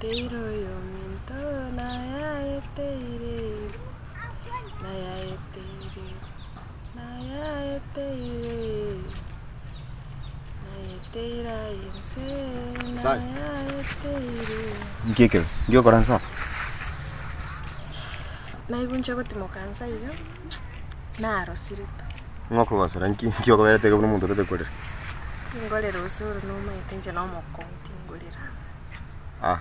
Nayaeteire oyominto, nayaeteire, nayaeteire, nayaeteire, nayaeteire aye inse, Sare. nayaeteire. Nki ekebe? Nki okora nse aba? Naigwa inche gotimoka nse iga, narosire tu. Ng'o okogosera? Nki nki okoberete iga buna omonto otagete korera? Tingorera osoro nomaete inche nomokong'u tingorera. Ah,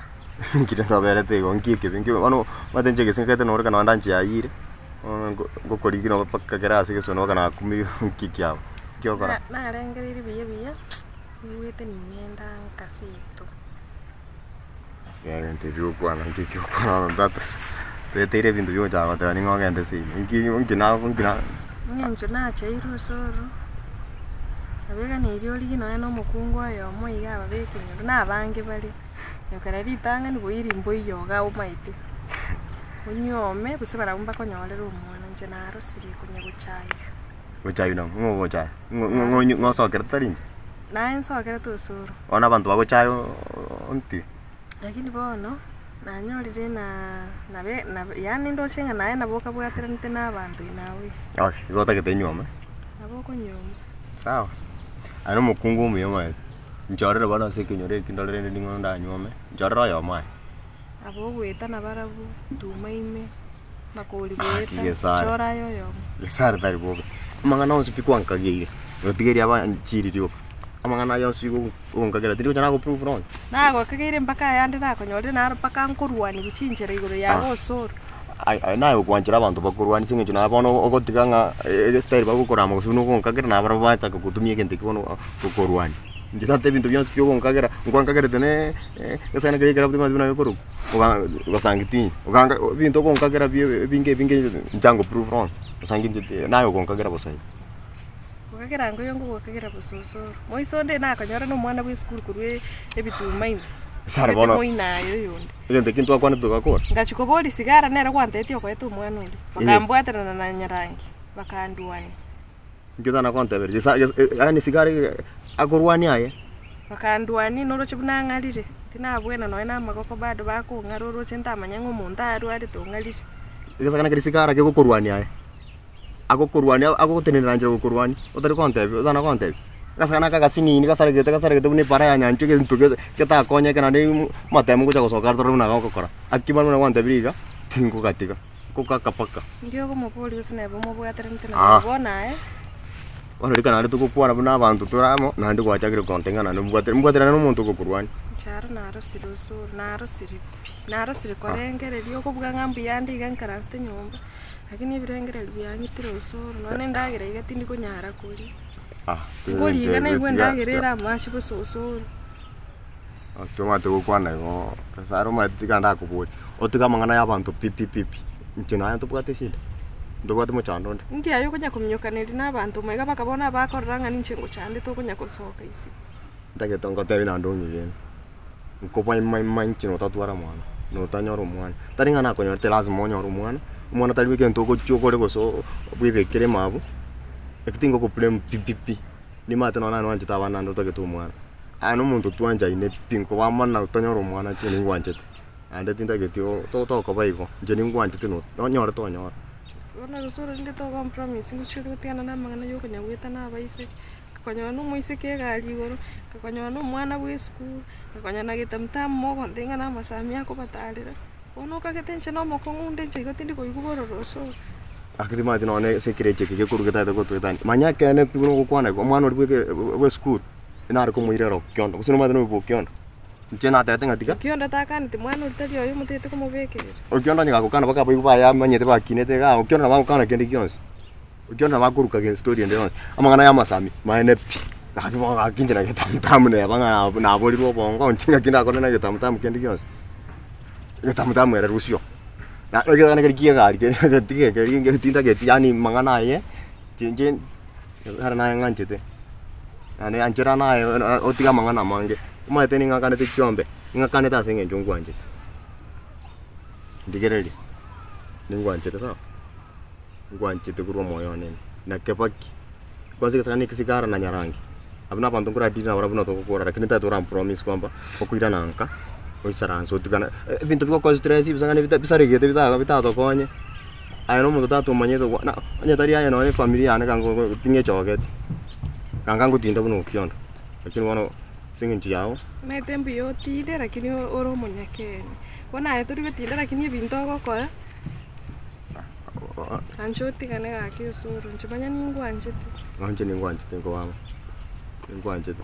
nki rende oberete igo, nki ekebe nki bono omanyete inche egese nkaete nore ekero nonye ndanche yayire, bono nko nkokorigia nabo mpaka kera ase egesuo nabo nakumirie nki kiabo, nki ogokora? Na- narengereirie buya buya, nigwete ning'enda nka seito. Egento ekio ogokwana nki ekio ogokwana tata, toeteire ebinto bia ogochaka goteba ning'o ogende seino, nki nki na nki na. Eng'encho nacheirwe ase oro, nabeganeirie origie nonya na omokungu oyomo iga ababe ekenyoro, na abange bare, ekero ritang'ani boiri mboiyo iga omaete, onyuome gose barabwo mbakonyorere omwana, inche narosirie konya gochaywa. Gochaywa nang'o? Ng'o ogochaya? Ng'o ng'o ng'o ng'o osokerete tari inche? Naye nsokerete osoro. Bono abanto bagochaya onti. Lakini bono, nanyorire ng'a nabe nabe yaani ndoche ng'a naye nabo okabwateranete na abanto in a way. Okay, igo otagete nyuome? Nabo okonyuoma. Sawa, aye na omokungu omuya omanyete, nchorere bono ase ekenyoro eki ndore rende ning'o ndanyuome, nchorere oyomo aye. Nabo ogoeta nabarabwo, tuma ime, makori Ah, goeta, Gesare. chora aye oyomo. Gesare tari bobe, amang'ana onsi pi kwankageire, gotigeria abanchiri rioka, amang'ana aya onsi igo ogonkagera tindi gocha nago prove nonye. Nagokageire mpaka ayande nakonyorire naro mpaka nkorwaniwa chinchera igoro yago osoro. Aye aye naye ogwanchera abanto bakorwanie ase eng'encho naye bono ogotiga ng'a estyle bagokorama gose buna ogonkagera nabarabwo bataka gotumia egento ekio bono gokorwania. Inche tata ebinto bionsi pi ogonkagera, nkwankagerete ne egesani keria ekerabu timanyeti buna gekorokwa, oga ogasangi tinyo, oganga ebinto ogonkagera bi ebinge ebinge inche ango prove wrong, osangi inche ti naye ogonkagera bosa igo. Gokagera nkoyo nkogokagera bosa osoro. Moiso onde nakonyora na omwana bwa esukuru korwa ebituma ime, Sare omanyete bono moino aye oyonde. egento ekio ntwakwanete togakora. Ngachia koboria sigara nere gwantebetie okoeta omwana oria, bakambwaterana na nyarangi, bakandwania. Inki otana gonteberia? Gesa gesa yaani sigara iga akorwania aye. Bakandwania noroche buna ang'arire, tinabwena nonya na amagoko bado bakong'ara oroche ntamanya ng'a omonto arwarete ong'arire. Egesagane keria sigara kegokorwania aye, agokorwania agogotenenera nchera gokorwania, otari gontebia otana gontebia. Egesagane aka agasinini gasaregete gasaregete buna epara ya nyanchwa egento gese getakonyeke naende amatemo ngocha gosoka are torore buna gogokora. Aki bono buna gwantebirie iga, tingogatiga. Gokaka paka. Inki okomoboria gose nebe omobwateranete na Ah. barabwo bono aye? Bono rika naende togokwana buna abanto tore amo, naende gwachakire konteng'ana naende mbwate mbwaterane na omonto ogokorwania. Inche aro narosire osoro, narosire pi, narosire korengereria okobua ng'a mbuya ande iga nkaransete nyomba, lakini ebirengererio biang'itire osoro, nonya na endagera iga tindi konyara koria. Ah, Nkoria iga naigwa endagera ere amache bosa osoro. Omanyete gokwana igo, ase aro omanyete tiga ndakoborie, otige amang'ana ya abanto pi pi pi pi, inche naye ntobwate eshida? Ntobwate mochando onde? Inki aye okonya kominyokaneria na abanto omaiga mpaka bono abakorora ng'a ninche ngochandete okonya gosoka isiko? Ntagete ngotebie naende onyegene, nkobaima inche notatwara mwana, notanyora omwana, tari ng'a nakonyorete lazima onyore omwana, omwana tari egento ogochia okore gose bwebekere mabu, eki tingoko blame pi pi pi, nimanyete nonye naye nwanchete abana naende otagete omwana. Aye nomonto twanchaine pi, nkobamana tonyore omwana inche ningwanchete, naende tintageti tokoba igo, inche ningwanchete no onyore tonyora. Bono gose orende togompromise ngochia ore gotigana na amang'ana ya okonya goeta na abaiseke, nkakonyora na omoiseke egari igoro, nkakonyora na omwana bwa esukuru, nkakonyora na getamtamu mogontebia ng'a na amasami akobatarera, bono okagete inche na omokong'u onde inche igo tindi koigwa bororo ase oro. Gaki timanyeti nonye ase ekerecha eke gekorwa getagete gotoetania, manya ekeene pi buna ogokwana igo, omwana oria bwa eke bwa esukuru. Nare komoirera Okiondo, gose nomanyete noyo bwa Okiondo? Inche natebete ng'a tiga. Okiondo takaneti mwana oria tari oye omotagete komobekerera. Okiondo onye gagokana mpaka abaibwa baye amanyete bakinete igaa, Okiondo nabo agokana kende gionsi. Okiondo nabo akoruka ge story ende yonsi. Amang'ana ya amasami, maene pi. Gaki bono gaki inche na getamutamu neba ng'a naborirwe obongo inche ng'aki ndakore na getamutamu kende gionsi. Getamutamu ere rusio. Na ekeene keria kia egari keria tigekeri tintageti yaani mang'ana aye, chinche nare naye ng'anchete. Naende anchera naye otige amang'ana amange, omanyete ning'akanete chiombe, ning'akanete ase eng'encho ngwanchete. Ndigereria, ningwanchete sawa, ngwanchete korwa omoyo one ime, na kebaki, kwanza egesagane na egesigara na nyarangi, abwo na abanto nkoradeal nabarabwo buna togokora lakini ntagete orampromise kwamba, okoirana nka. Oisaranse otigane, ebinto bigokoa stress ebisang'ani bita bisaregete bitaga bitatokonye, aye na omonto tata omanyete gwa na onye tari aye nonye efamiri yane kanga ogo ting'echogeti, kanga ngotinda buna okiondo, lakini bono ase eng'encho yago. Omanyete mbuya otinde lakini ore omonyakeene, bono aye tori gotinda lakini ebinto ogokora, ancha otigane gaki osoro inche manya ningwanchete. Inche ningwanchete nkobaba, ningwanchete.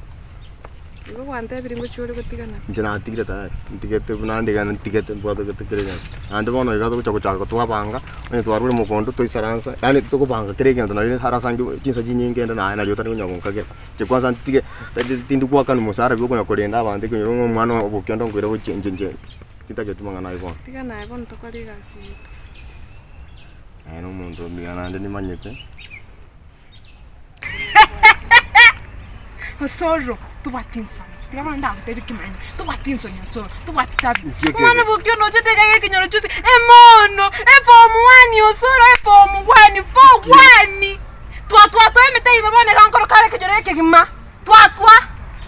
Igo gwantebirie ngochia ore gotigana. Inche natigire tayari, ntigete buna nde iga ntigete mbwate gete kera egento. Naende bono iga togocha gochaka twabanga, onye twarure mogondo toisaransa, yaani tokobanga kera egento nari arasange chinsa chinyinge ende naye nari otari konya gonkagera. Inche kwanza ntige tari tindi goakana omosara bi okonya korenda abanto ekonyora ng'a omwana obokia onde nkoira gochia inche inche tintageti mang'ana ayio bono. Tiga naye bono tokore egasi yaito. Aye na omonto omuya naende nimanyete. Osoro, tobwati nsoni, tiga bono ndagotebie kimani, tobwati nsoni Osoro, tobwati tabi. Nki ekebe? Omwana bokia onochete iga ekenyoro chionsi, emono, eform one Osoro, eform one, four one. Twatwatwa emete igo bono iga nkoroka are ekenyoro ekegima, twatwa,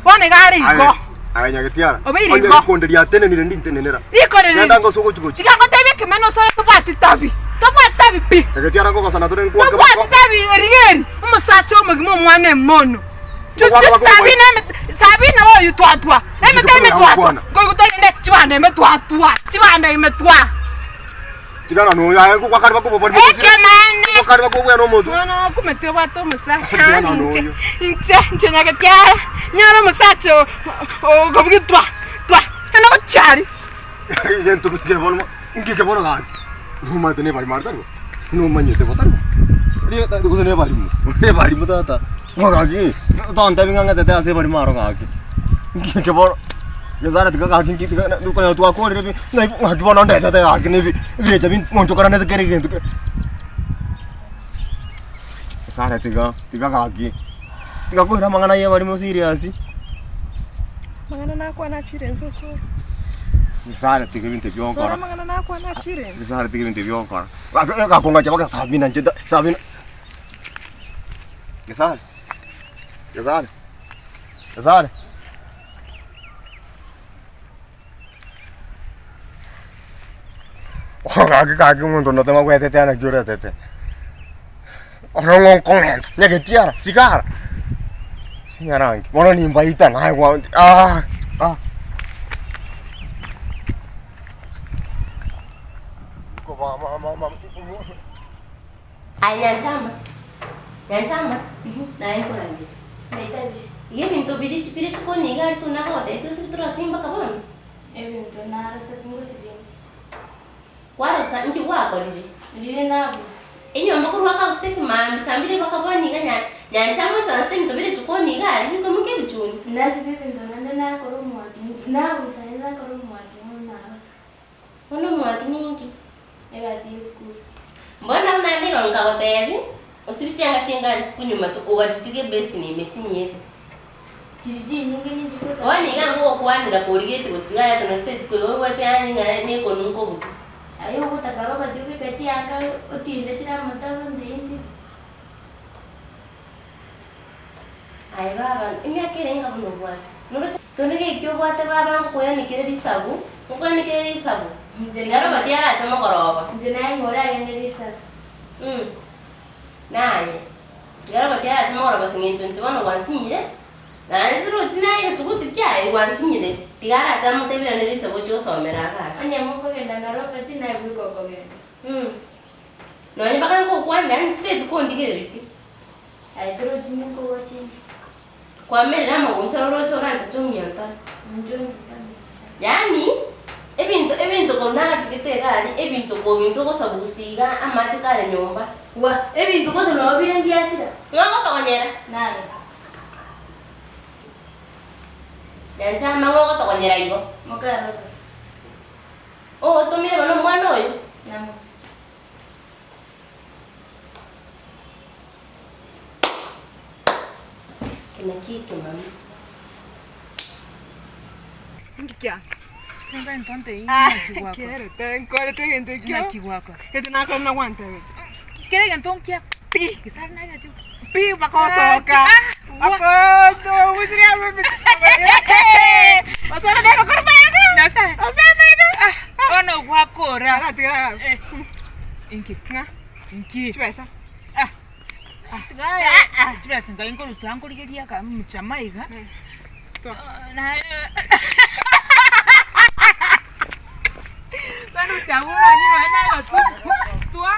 bono iga are igo. Aye Nyagetiara, Obeire onye igo. rikonde riatenenire ndintenenera. Riko riri. Genda ngose ogochi gochi. Tiga ngotebie ekemene Osoro tobwati tabi, tobwati tabi pi. Nyagetiara nkogosana tore nkwake Tobwati bako. tabi erigeri, omosacha omogima omwana emono. Ngwaka bako Sabina eme- Sabina oyo twatwa, emete Ngwaka emetwatwa, ngokwana. nkoigwa torende chibando emetwatwa, chibando emetwa. Tigana noyo aye ngwakare bako bori bogosire. Ekemene. Ngwakare bako bwena omonto. Mwana okumete obwate omosacha Tigana yani inche noyo. inche inche nyagetiara nyore omosacha okobugia twa twa ena gochari. Egento geke bono ngike bono gaki. Nomanyete nebarimo are tari bo? Nomanyete bo tari bo? Rieta tari gose nebarimo. Nebarimo tata. Bono gaki tontebi ng'a ng'etete ase ebarimo aro gaki. Ngike bono. Nyasae tiga gaki nki tiga konyora twakorire bi ng'ai ng'aki bono ndetete gaki na ebi ebirecha bi ng'onchokoranete kera egento ke. Nyasae tiga tiga gaki, tiga koira amang'ana ya ebarimo serious. Amang'ana nakwana achire inse osoro. Nyasae tiga ebinto ebi Osoro ogokora. amang'ana nakwana achire inse. Nyasae tiga ebinto ebi ogokora. Gakongacha mpaka sabina inche nta sabina. Nyasae, Nyasae, Nyasae. Gaki gaki omonto onde otema gwetetea naki oretete. Oro ng'o nkong'enta, nyagetiara, sigara, sinyarangi, bono nimbaita naye gwa ah ah. Aye Nyanchama, Nyanchama, naye nkorangeria. Iga ebinto biria bire chikoni iga aria tuna gogotebia tosibie torosibie mpaka bono? Ebinto narosa tingosibia inde. Kwarosa inki gwakorire? Riria nabusa. Enyomba korwa akagusete ekemambia saa mbiri mpaka bono iga nya Nyanchama oisaransete ebinto bire chikoni iga aria bikoimoka ebichuni. Nasibia ebinto naende nakora omwaki, nabusa naende nakora omwaki bono narosa. Bono omwaki ninki? Egasi y'esukuru. Mbono nabo naende igo nkagotebia, osibie chianga chi'engari sikunyuma to ogachitiga ebesini ime chinyiete. Chiri chinyinge ninchi kweka. Bono iga ngogokwanera korigeti gochiga aya tona titeti koigwa obwate yaani ng'a nekonu nkobuta. Aye ogotaka Robert obeke chianga otinde chire amatabo nte inse. Aye baba, emiaka ere enga buna obwate? Noroche kende geki obwate baba ngokoirania kere risabu, ngokoirania kere risabu. Tiga Robert arache mogoroba. Inche naye ng'a oragende risabu. Mm. Naye, tiga Robert arache mogoroba ase eng'encho inche bono gwansinyire, naende torochi naye egesuguti kiaye gwansinyire, tiga arache amotebie irane risabu oche gosomera iga aa. Onye mokogenda na Robert naye bweka okogenda. Mm. Nonye mpaka ngokwanera yaani titeti kondigereria pi. Aye torochi ninkogochie inde. Kwamerire amaguncha oroche orantache omiantare. Inche ominto amaguncha. Yaani ebinto ebinto korwa nagatigete iga aria ebinto kobinto ogosabusia iga amache kare nyomba. Gwa, ebinto gose noo bire mbiasira. Ng'a ogotogonyera? Naye. Nyanchama ng'a ogotogonyera igo? Mokarora. Ogotomire bono omwana oyo? Nang'o. Eke nakio ekemama. Inki kia? Ah, Naki kerete nkorete egento ekio. Naki gwakora? Gete nakora buna gwantebeti. Kera egento nkia Pi. Gesare nagacha Pi bakosoka. Ah, Bakoto gusira Osoro nero korobaya. Nyasae. Inki? Ng'a? Inki? Chibesa. Ah. Tiga chibesa nkai nkorusia nkorigeria aka mchama iga. Naye Twarusia abwo onye nonya na abasubwa twa.